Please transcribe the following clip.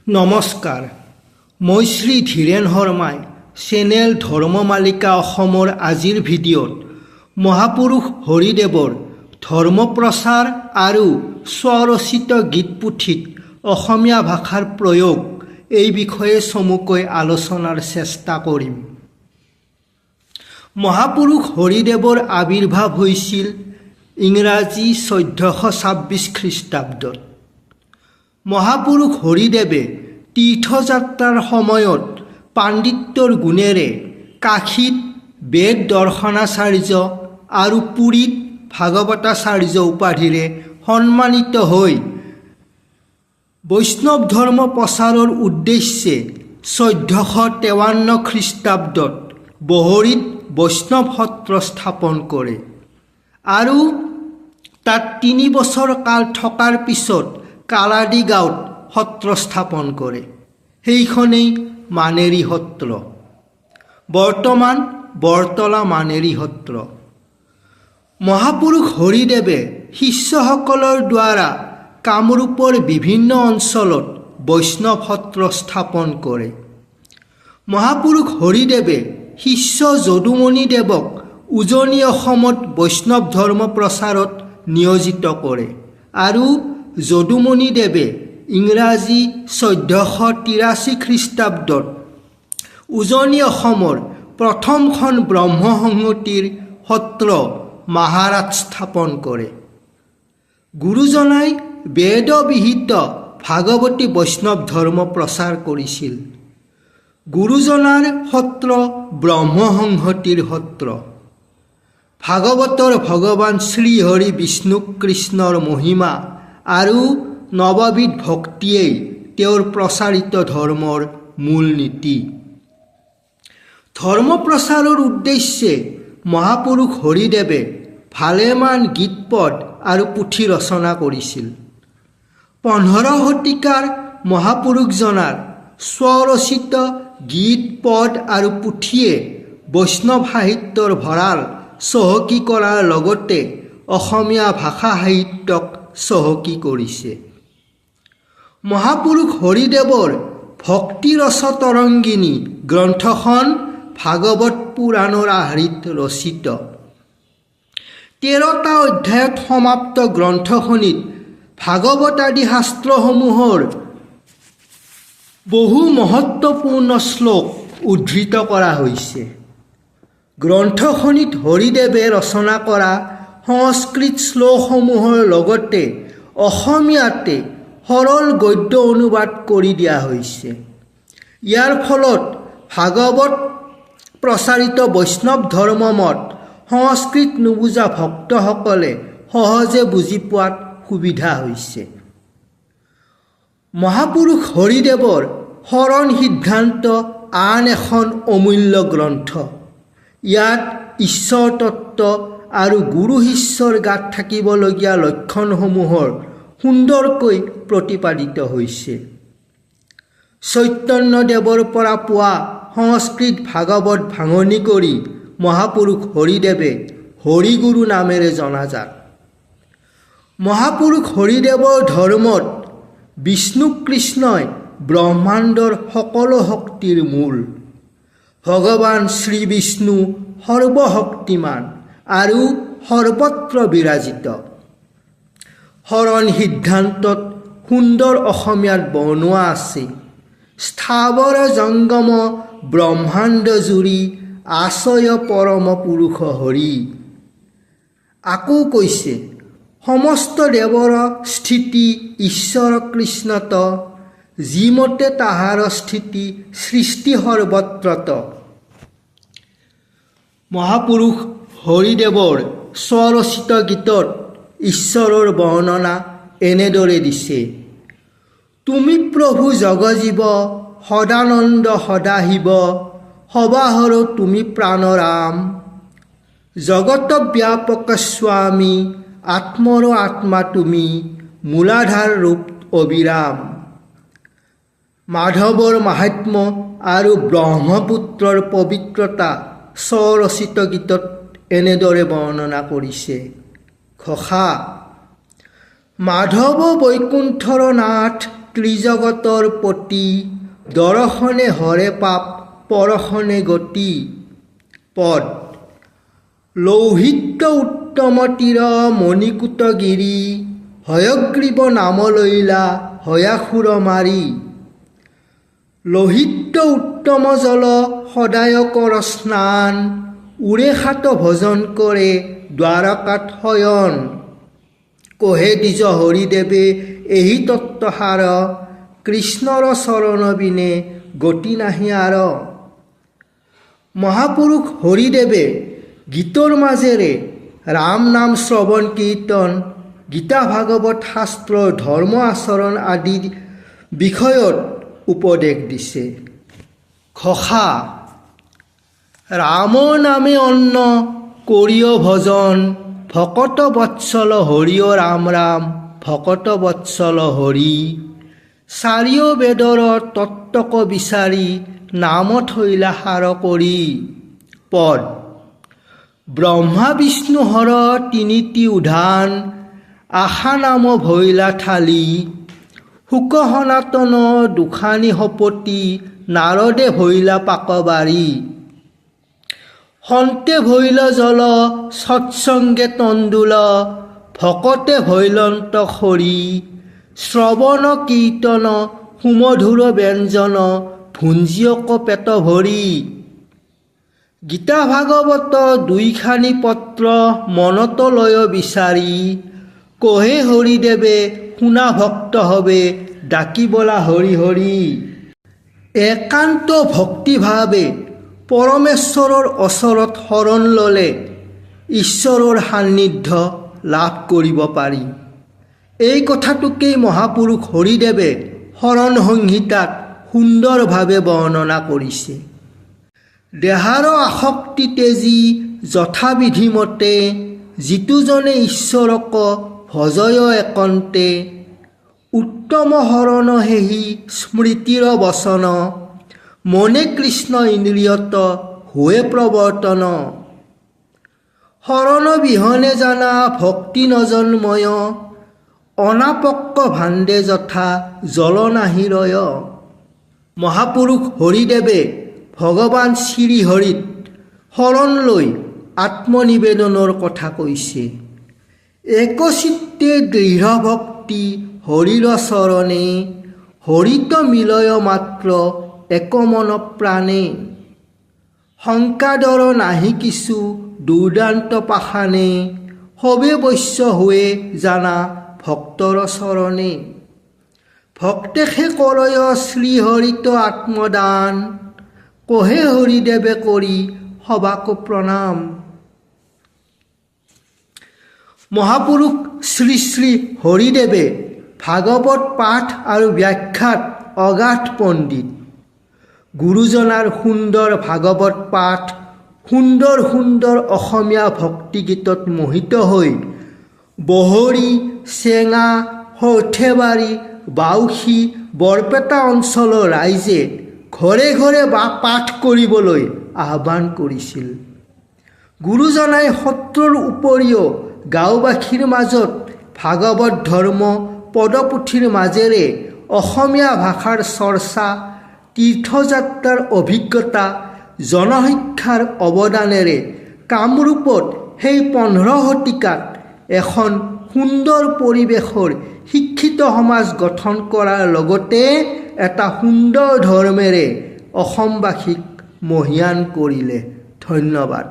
নমস্কাৰ, মই শ্ৰী ধীৰেণ শৰ্মাই চেনেল ধৰ্মমালিকা অসমৰ আজিৰ ভিডিঅ'ত মহাপুৰুষ হৰিদেৱৰ ধৰ্মপ্ৰচাৰ আৰু স্বৰচিত গীত পুথিত অসমীয়া ভাষাৰ প্ৰয়োগ, এই বিষয়ে চমুকৈ আলোচনাৰ চেষ্টা কৰিম। মহাপুৰুষ হৰিদেৱৰ আৱিৰ্ভাৱ হৈছিল ইংৰাজী 1426 খ্ৰীষ্টাব্দত। মহাপুৰুষ হৰিদেৱে তীৰ্থযাত্ৰাৰ সময়ত পাণ্ডিত্যৰ গুণেৰে কাশীত বেদ দৰ্শনাচাৰ্য আৰু পুৰীত ভাগৱতাচাৰ্য উপাধিৰে সন্মানিত হৈ বৈষ্ণৱ ধৰ্ম প্ৰচাৰৰ উদ্দেশ্যে 1453 খ্ৰীষ্টাব্দত বহৰিত বৈষ্ণৱ সত্ৰ স্থাপন কৰে আৰু তাত 3 বছৰ কাল থকাৰ পিছত কালাদি গাঁৱত সত্ৰ স্থাপন কৰে। সেইখনেই মানেৰী সত্ৰ, বৰ্তমান বৰতলা মানেৰী সত্ৰ। মহাপুৰুষ হৰিদেৱে শিষ্যসকলৰ দ্বাৰা কামৰূপৰ বিভিন্ন অঞ্চলত বৈষ্ণৱ সত্ৰ স্থাপন কৰে। মহাপুৰুষ হৰিদেৱে শিষ্য যদুমণিদেৱক উজনি অসমত বৈষ্ণৱ ধৰ্ম প্ৰচাৰত নিয়োজিত কৰে আৰু যদুমণিদেৱে ইংৰাজী 1483 খ্ৰীষ্টাব্দত উজনি অসমৰ প্ৰথমখন ব্ৰহ্মসংহতিৰ সত্ৰ মাহাৰাত স্থাপন কৰে। গুৰুজনাই বেদবিহিত ভাগৱতী বৈষ্ণৱ ধৰ্ম প্ৰচাৰ কৰিছিল। গুৰুজনাৰ সত্ৰ ব্ৰহ্মসংহতিৰ সত্ৰ। ভাগৱতৰ ভগৱান শ্ৰীহৰি বিষ্ণু কৃষ্ণৰ মহিমা আৰু নৱবিধ ভক্তিয়েই তেওঁৰ প্ৰচাৰিত ধৰ্মৰ মূল নীতি। ধৰ্ম প্ৰচাৰৰ উদ্দেশ্যে মহাপুৰুষ হৰিদেৱে ভালেমান গীতপদ আৰু পুথি ৰচনা কৰিছিল। 15 শতিকাৰ মহাপুৰুষজনাৰ স্বৰচিত গীত, পদ আৰু পুথিয়ে বৈষ্ণৱ সাহিত্যৰ ভঁৰাল চহকী কৰাৰ লগতে অসমীয়া ভাষা সাহিত্যক চহকী কৰিছে। মহাপুৰুষ হৰিদেৱৰ ভক্তিৰস তৰংগিনী গ্ৰন্থখন ভাগৱত পুৰাণৰ আৰ্হিত ৰচিত। 13টা অধ্যায়ত সমাপ্ত গ্ৰন্থখনিত ভাগৱত আদি শাস্ত্ৰসমূহৰ বহু মহত্বপূৰ্ণ শ্লোক উদ্ধৃত কৰা হৈছে। গ্ৰন্থখনিত হৰিদেৱে ৰচনা কৰা সংস্কৃত শ্লোকসমূহৰ লগতে অসমীয়াতে সৰল গদ্য অনুবাদ কৰি দিয়া হৈছে। ইয়াৰ ফলত ভাগৱত প্ৰচাৰিত বৈষ্ণৱ ধৰ্মমত সংস্কৃত নুবুজা ভক্তসকলে সহজে বুজি পোৱাত সুবিধা হৈছে। মহাপুৰুষ হৰিদেৱৰ শৰণ সিদ্ধান্ত আন এখন অমূল্য গ্ৰন্থ। ইয়াত ঈশ্বৰ তত্ত্ব আৰু গুৰু শিষ্যৰ গাত থাকিবলগীয়া লক্ষণসমূহৰ সুন্দৰকৈ প্ৰতিপাদিত হৈছে। চৈতন্যদেৱৰ পৰা পোৱা সংস্কৃত ভাগৱত ভাঙনি কৰি মহাপুৰুষ হৰিদেৱে হৰিগুৰু নামেৰে জনাজাত। মহাপুৰুষ হৰিদেৱৰ ধৰ্মত বিষ্ণু কৃষ্ণই ব্ৰহ্মাণ্ডৰ সকলো শক্তিৰ মূল। ভগৱান শ্ৰীবিষ্ণু সৰ্বশক্তিমান আৰু সৰ্বত্ৰ বিৰাজিত। শৰণ সিদ্ধান্তত সুন্দৰ অসমীয়াত বৰ্ণোৱা আছে, "স্থাৱৰ জংগম ব্ৰহ্মাণ্ড জুৰি আছয় পৰম পুৰুষ হৰি"। আকৌ কৈছে, "সমস্ত দেৱৰ স্থিতি ঈশ্বৰ কৃষ্ণত, যিমতে তাহাৰ স্থিতি সৃষ্টি সৰ্বত্ৰত"। মহাপুৰুষ হৰিদেৱৰ স্বৰচিত গীতত ঈশ্বৰৰ বৰ্ণনা এনেদৰে দিছে, "তুমি প্ৰভু জগজীৱ সদানন্দ সদাশিৱ, সবাহৰ তুমি প্ৰাণৰাম। জগত ব্যাপক স্বামী আত্মৰ আত্মা তুমি, মূলাধাৰ ৰূপ অবিৰাম"। মাধৱৰ মাহাত্ম্য আৰু ব্ৰহ্মপুত্ৰৰ পবিত্ৰতা স্বৰচিত গীতত এনেদৰে বৰ্ণনা কৰিছে, ঘোষা, "মাধৱ বৈকুণ্ঠৰ নাথ ত্ৰিজগতৰ পতি, দৰশনে হৰে পাপ পৰশনে গতি। পদ। লৌহিত্য উত্তম তীৰ মণিকূট গিৰি, হয়গ্ৰীৱ নাম লৈলা হয়াসুৰ মাৰি। লোহিত্য উত্তম জল সদায় কৰ স্নান, উৰে সাত ভজন কৰে দ্বাৰকাত শয়ন। কহে দ্বিজ হৰিদেৱে এহি তত্ত্বসাৰ, কৃষ্ণৰ চৰণ বিনে গতি নাহি আৰ। মহাপুৰুষ হৰিদেৱে গীতৰ মাজেৰে ৰাম নাম শ্ৰৱণ কীৰ্তন, গীতা ভাগৱত শাস্ত্ৰৰ ধৰ্ম আচৰণ আদি বিষয়ত উপদেশ দিছে। ঘোষা। ৰাম নামে অন্ন কৰিয় ভজন, ভকত বৎসল হৰিঅ ৰাম ৰাম, ভকত বৎসল হৰি। চাৰিও বেদৰ তত্ত্বক বিচাৰি, নাম থৈলা সাৰ কৰি। পদ। ব্ৰহ্মা বিষ্ণু হৰ তিনিটি উধান, আশা নাম ভৈলা থালি। শুক সনাতন দুখানি সপতি, নাৰদে ভৈলা পাকবাৰী। সন্তে ভৈল জল সৎসঙ্গে তণ্ডুল, ভকতে ভৈলন্ত খৰি। শ্ৰৱণ কীৰ্তন সুমধুৰ ব্যঞ্জন, ভুঞ্জিয়ক পেট ভৰি। গীতা ভাগৱত দুইখানি পত্ৰ, মনত লয় বিচাৰি। কহে হৰিদেৱে শুনা ভক্ত হবে, ডাকি বোলা হৰি হৰি। একান্ত ভক্তিভাৱে পৰমেশ্বৰৰ ওচৰত শৰণ ল'লে ঈশ্বৰৰ সান্নিধ্য লাভ কৰিব পাৰি। এই কথাটোকেই মহাপুৰুষ হৰিদেৱে শৰণ সংহিতাত সুন্দৰভাৱে বৰ্ণনা কৰিছে। দেহাৰ আসক্তি তেজি যথাবিধিমতে, যিটোজনে ঈশ্বৰক ভজয় একন্তে। উত্তম শৰণ সেহি স্মৃতিৰ বচন, মনে কৃষ্ণ ইন্দ্ৰিয়ত হোৱে প্ৰৱৰ্তন। শৰণ বিহনে জানা ভক্তি নজন্ময়, অনাপক্ক ভাণ্ডে যথা জল নাহি ৰয়। মহাপুৰুষ হৰিদেৱে ভগৱান শ্ৰীহৰিত শৰণ লৈ আত্মনিবেদনৰ কথা কৈছে। একচিত্তে দৃঢ় ভক্তি হৰিৰ চৰণে, হৰিত মিলয় মাত্ৰ একমন প্ৰাণে। শংকাদৰ নাহি কিছু দুৰ্দান্ত পাষাণে, সবে বশ্য হোৱে জানা ভক্তৰ চৰণে। ভক্তেসে কৰয় শ্ৰীহৰিত আত্মদান, কহে হৰিদেৱে কৰি সবাকো প্ৰণাম। মহাপুৰুষ শ্ৰী শ্ৰী হৰিদেৱে ভাগৱত পাঠ আৰু ব্যাখ্যাত অগাধ পণ্ডিত। গুৰুজনাৰ সুন্দৰ ভাগৱত পাঠ, সুন্দৰ সুন্দৰ অসমীয়া ভক্তিগীতত মোহিত হৈ বহৰি, চেঙা, সৰ্থেবাৰী, বাউসী, বৰপেটা অঞ্চলৰ ৰাইজে ঘৰে ঘৰে বা পাঠ কৰিবলৈ আহ্বান কৰিছিল। গুৰুজনাই সত্ৰৰ উপৰিও গাঁওবাসীৰ মাজত ভাগৱত ধৰ্ম পদপুথিৰ মাজেৰে অসমীয়া ভাষাৰ চৰ্চা, তীৰ্থযাত্ৰাৰ অভিজ্ঞতা, জনশিক্ষাৰ অৱদানেৰে কামৰূপত সেই 15 শতিকাত এখন সুন্দৰ পৰিৱেশৰ শিক্ষিত সমাজ গঠন কৰাৰ লগতে এটা সুন্দৰ ধৰ্মেৰে অসমবাসীক মহীয়ান কৰিলে। ধন্যবাদ।